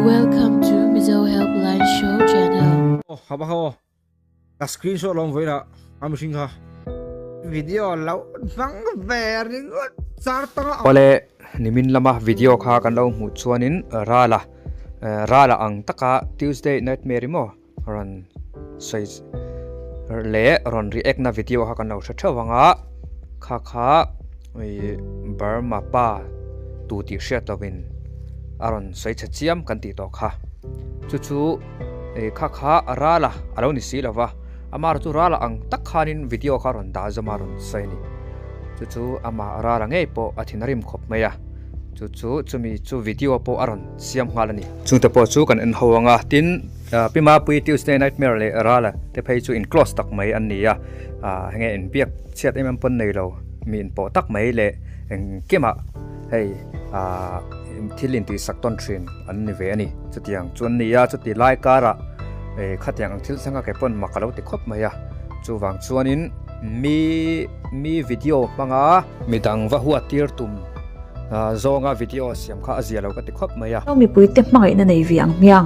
Welcome to Mizo Helpline Show channel. Aw haba kha aw ka screenshot lawm vawi lah a mihring kha video lo hmang ve ringawt char tanga ang. Awle nimin lama video kha kan lo hmuh chuanin Rala Rala ang taka Tuesday Nightmare emaw rawn sawi leh rawn react na video kha kan lo hre theuh ang a kha kha ih Burma pa tu tih hriat lovin a rawn sawi chhe chiam kan tih tawh kha chu chu ih kha kha ral a a lo ni si lova amah chu ral ang tak khanin video kha a rawn dah zawm a rawn sawi a ni chu chu amah ral a ngei pawh a thin a rim khawp mai a chu chu chumi chu video pawh a rawn siam nghal a ni. Chungte pawh chu kan en ho ang a tin. Pi Mapui Tuesday Nightmare leh Rala te phei chu in close tak mai an ni a, heng nge in biak chhiat em em pawn nei lo, mi in pawh tak mai leh engkimah hei thil in tihsak tawn thin an ni ve a ni. Chutiang chu an ni a, chuti lai karah khatiang ang thil thleng a kei pawn mak a lo ti khawp mai a, chuvang chuanin mi mi video hmanga midang va huat tir tum Zawnga video siam kha a zia lo ka ti khawp mai a. Mipuite hmangaihna nei ve ang hmiang.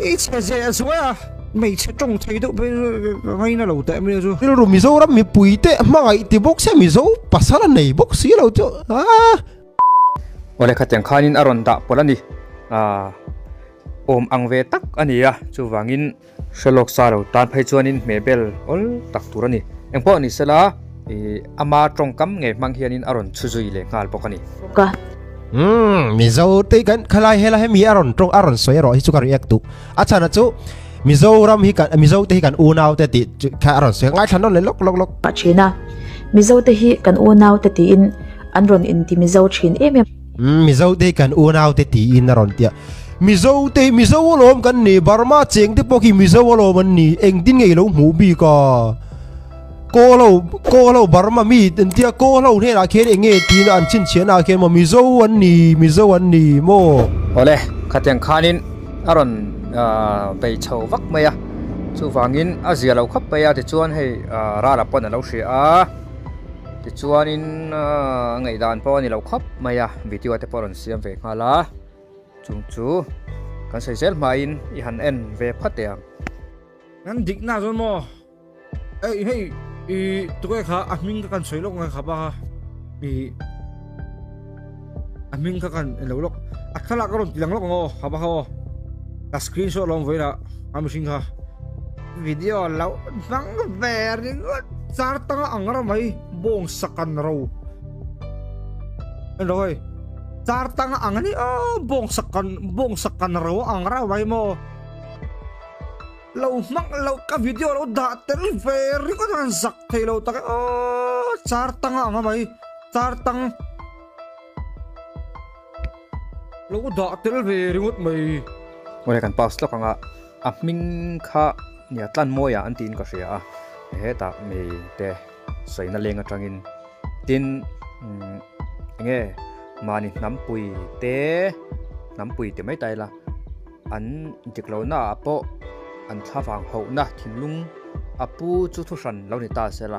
I chhe zeh zuai a, hmeichhe tawng thei deuh phei ka ngaina lo teh mai chu. Rilru Mizoram mipuite hmangaih ti bawk sia Mizo pasal a nei bawk si lo chu aah. Awle khatiang khanin a rawn dah pawlh a ni. Awm ang ve tak a ni a, chuvangin Hre lawk sa lo tan phei chuanin hmehbel awl tak tur a ni. Engpawh ni sela, ih ama tawngkam ngei hmang hianin a rawn chhu zui leh nghal bawk a ni. Bawk a. Umm Mizo te kan khalai hela hemi a rawn tawng a rawn sawi erawh hi chu ka react duh. A chhan a chu Mizoram hi kan Mizo te hi kan unau te tih chu kha a rawn sawi a ngaithla nawn leh lawk lawk lawk. Pah thin a. Mizo te hi kan unau te tiin an rawn inti Mizo thin em em. Umm Mizo te hi kan unau te tiin a rawn ti a. Mizo te hi Mizo alawm kan ni, Burma cheng te pawh khi Mizo alawm an ni, engtin nge i lo hmuh bik a? Kaw lo, kaw lo Burma mi an tia kaw lo hnenah khian eng nge tiin an chhinchhiahna ah khian maw Mizo an ni, Mizo an ni maw? Awle, khatiang khanin a rawn bei chho vak mai a, chuvangin a zia lo khawp mai a tichuan hei rala pawn a lo hria a, tichuanin ngaihdan pawh a ni lo khawp mai a, video te pawh a rawn siam ve nghal a. Chung chu kan sawi zel hmain i han en ve phat teh ang. Kan dik na chuan maw ei hei i tuke kha a hming kha kan sawi lawk ngai kha pa kha i a hming kha kan en lo lawk a thlalak a rawn ti lang lawk ang aw kha pa kha aw ka screenshot lawm vawi lah a mihring kha video lo hmang ve ringawt char tanga ang ra mai bawng sakan ro en lo hei. Char tang ang ani a bawng sak kan bawng sak kan ro ang rau mai maw lo hmang lo ka video lo dah tel ve ringawt an zak thei lo tak e aw char tang ang a mai char tang lo dah tel ve ringawt mai. Awle kan pause lawk ang a a hming kha nia tlanmawia an tiin ka hria a hetah mi te sawina leng atangin tin enge mahni hnampui te hnampui ti mai ta ila an dik lo na ah pawh an thla vang hauh na thinlung a pu chu thu hran lo ni ta sela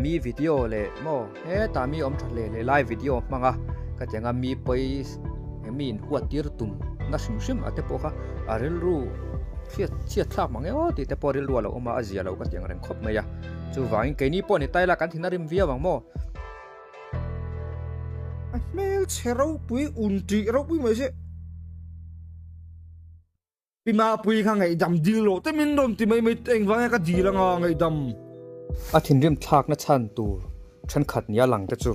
mi video leh maw hetah mi awm tha hle hle lai video hmang a ka ti ang a mi pawi mi in huat tir tum na hrim hrim a te pawh kha a rilru hriat chhiat thlak mang emaw tih te pawh rilru a lo awm a a zia lo ka ti ang reng khawp mai a. Chuvangin keini pawh ni taila kan thin a rim viau ang maw? A hmelchhe ropui un tih ropui mai se. Pi Mapui kha ngaihdam dil loh te min rawn ti mai mai engvang nge ka dil anga ngaihdam. A thinrim thlakna chhan tur thenkhat nia lang te chu.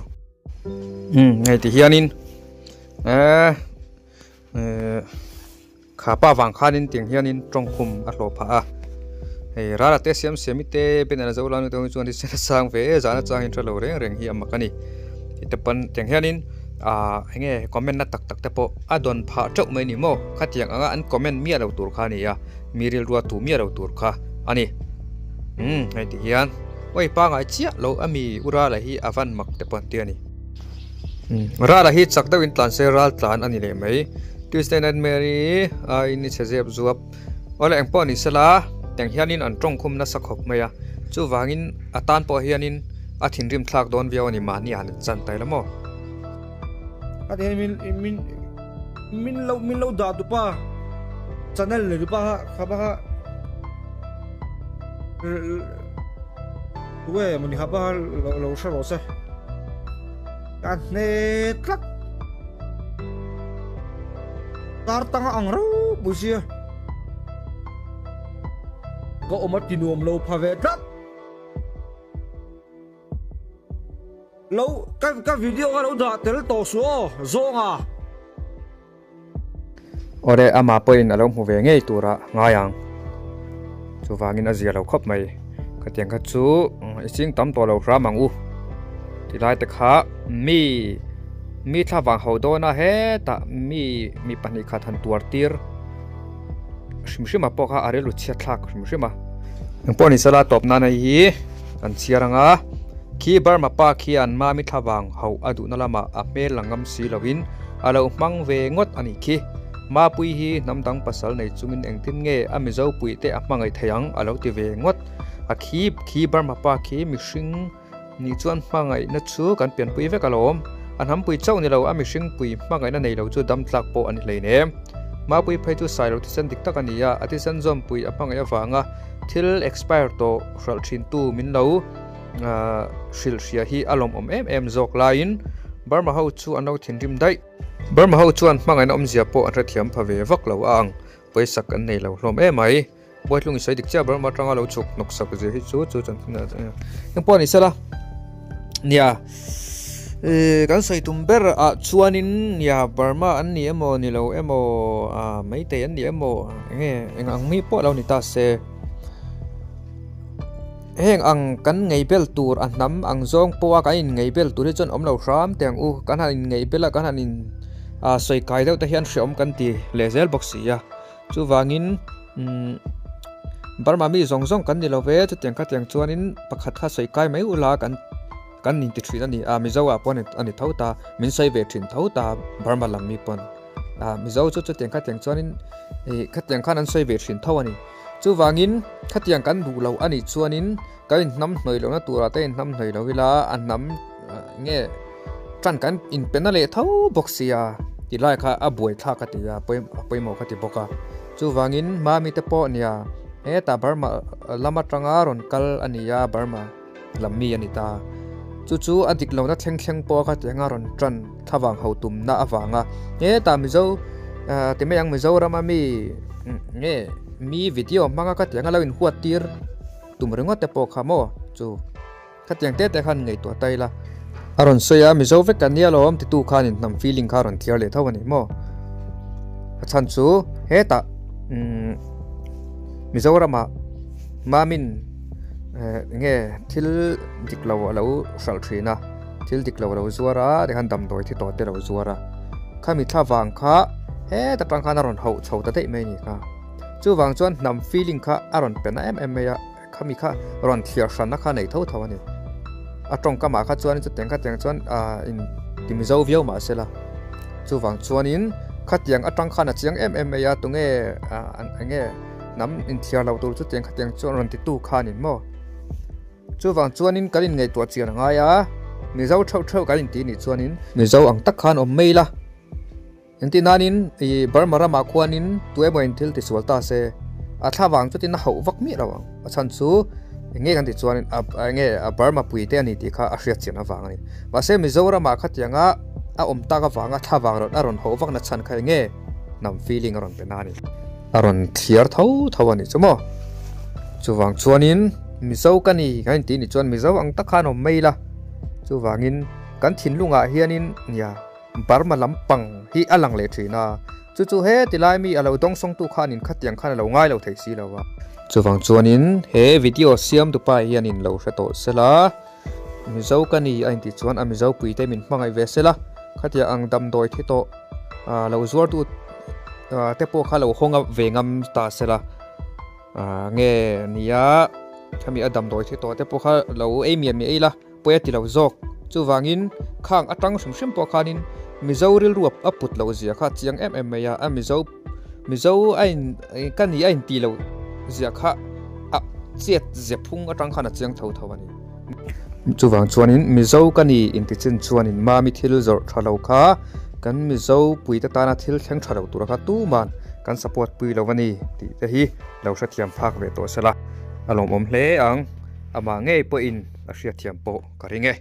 Umm hei ti hianin eh eh. Kha pa vang khanin tiang hianin tawngkhum a hlawh phah a, hei rala te siam siam i te banner a zo lai te chuan thisen a sang ve e zan atangin tha lo reng reng hi a mak a ni tih te pawn tiang hianin ah enge comment na tak tak te pawh a dawn phah teuh mai a ni maw khatiang anga an comment miah lo tur kha a ni a mi rilrua tu miah lo tur kha a ni umm hei ti hian awi pangai chiah lo a mi u rala hi a van mak te pawh an ti a ni. Rala hi chak deuhin tlan se ral tlan a ni leh mai. Tuesday Night Mary aiin i chhe zep zuap. Awle eng pawh ni sela tiang hianin an tawng khum nasa khawp mai a. Chuvangin a tan pawh hianin a thinrim thlak dawn viau a ni mahni ah han chan tai la maw. A ti hian min min min lo min lo dah dup a. Channel nei tupa kha kha pa kha Tunge mawni kha pa kha lo hre rawh se. Ka hne tlat. Tar tang a ang ropui sia. Ka awm a ti nuam lo pha ve tlat. Lo ka ka video kha lo dah tel tawh suh aw zawnga. Awle amah pawhin a lo hmu ve ngei turah ngai ang. Chuvangin a zia lo khawp mai. Khatiang kha chu i ching tam tawh lo hram ang u. Tilai te kha mi mi thla vang ho dawn a hetah mi mi pahnih khat han tuar tir hrim hrim ah pawh kha a rilru chhiat thlak hrim hrim a. Engpawh ni sela tawp nan hei hi kan chhiar ang a, khi Burma pa khian mami thla vang ho a duhna lamah a hmel la ngam si loin a lo hmang ve ngawt a nih khi. Mapui hi hnam dang pasal nei chungin engtin nge a Mizo puihte a hmangaih thei ang a lo ti ve ngawt a khi khi Burma pa khi mihring Nih chuan hmangaihna chu kan pianpui vek alawm. A hnampui chauh ni lo, a mihringpui hmangaihna nei lo chu dam tlak pawh a ni hlein em. Mapui phei chu Sailo thisen dik tak a ni a, a thisen zawmpui a hmangaih avanga thil expire tawh hralh thintu min lo hrilh hria hi a lawmawm em em zawk laiin Burma ho chu an lo thinrim daih. Burma ho chuan hmangaihna awmzia pawh an hrethiam pha ve vak lo a ang, pawisak an nei lo hlawm em mai. Buaitlung i sawi dik chiah Burma atanga lo chhuk hnawk sak zia hi chu chu chanchin ah chuan eng pawh a ni sela nia eh kan sawi tum ber ah chuanin nia Burma an ni emaw ni lo emaw ah maitei an ni emaw enge eng ang mi pawh lo ni ta se heng ang kan ngei bel tur a hnam ang zawng pawha kan in ngei bel tur hi chuan awm lo hram teh ang u kan han in ngei bel a kan han in ah sawi kai deuh te hian hreawm kan ti leh zel bawk si a. Chuvangin umm Burma mi zawng zawng kan ni lo ve, chutiang khatiang chuanin pakhat kha sawi kai mai ula kan kan inti thin a ni a, Mizo ah pawh a ni tho ta, min sawi ve thin tho ta Burma lam mi pawn a, Mizo chu chutiang khatiang chuanin ih khatiang khan an sawi ve thin tho a ni. Chuvangin khatiang kan duh lo a nih chuanin kan inhnam hnawih lohna turah te inhnam hnawih lo ila a hnam nge Tan kan inpena leh tho bawk sia ti lai kha a buai thlak a ti a a pawimawh ka ti bawk a chuvangin mami te pawh nia hetah Burma lam atanga rawn kal a ni a Burma lam mi a ni ta chu chu a dik lohna thleng thleng pawh kha tianga rawn tan thlavang ho tumna avanga hetah Mizo ti mai ang Mizoram a mi nge mi video hmanga kha tianga lo inhuat tir tum ringawt te pawh kha maw chu. Khatiang te te khan ngaihtuah ta ila. A rawn sawi a, Mizo vek kan nia lawm titu khanin hnam feeling kha a rawn thiar leh tho a ni maw? A chhan chu hetah umm Mizoramah Mamin eh nge thil dik lo a lo hralh thin a, thil dik lo a lo zuar a tikhan damdawi thi tawh te a lo zuar a, khami thla vang kha heta tang khan a rawn hauh chho ta daih mai a ni kha. Chuvang chuan hnam feeling kha a rawn pe na em em mai a. Khami kha rawn thliar hranna kha nei tho tho a ni. A tawngkamah kha chuan chutiang khatiang chuan ah in ti mizo viau mah se la. Chuvang chuanin khatiang atang khan a chiang em em mai a tunge ah enge hnam inthiar lo tur chutiang khatiang chuan rawn titu khanin maw. Chuvang chuanin kan inngaihtuah chian a ngai a, mizo theuh theuh kan inti nih chuanin mizo ang tak khan awm mai la. Engtin nanin i Burma ramah khuanin tu emaw in thil tisual ta se, a thla vang chutin a hauh vak miah lo ang. A chhan chu enge kan tih chuanin a enge a Burma pui te a ni tih kha a hriat chian avang a ni. Mahse Mizoramah khatianga a awm tak avanga thla vang rawn a rawn hauh vak na chhan kha enge hnam feeling a rawn pe na a ni. A rawn thliar tho tho a nih chu maw. Chuvang chuanin Mizo ka ni kan intih nih chuan Mizo ang tak khan awm mai ila. Chuvangin kan thinlungah hianin nia. Burma lampang hi a lang leh thin a, chu chu he tilai mi a lo dawngsawngtu khanin khatiang khan a lo ngai lo thei si lo a. Chuvang chuanin he video siam tupa hianin lo hre tawh sela, Mizo ka ni a intih chuan a Mizo puite min hmangaih ve sela, khatiang ang damdawi thi tawh lo zuartu te pawh kha lo hawnga ve ngam ta sela, nge nia khami a damdawi thi tawh te pawh kha lo ei miah miah ila. Pawi a ti lo zawk. Chuvangin khang atang hrim hrim pawh khanin Mizo rilru a put loh zia kha a chiang em em mai a, a Mizo Mizo a in ka ni a inti loh zia kha a chiat zia phung atang khan a chiang tho tho a ni. Chuvang chuanin Mizo ka ni inti chin chuanin Mami thil zawrh tha lo kha kan Mizo puite tana thil thleng tha lo tura kha tuman kan support pui lo a ni tih te hi lo hrethiam phak ve tawh sela a lawmawm hle ang. Amah ngei pawhin a hriatthiam pawh ka ring e.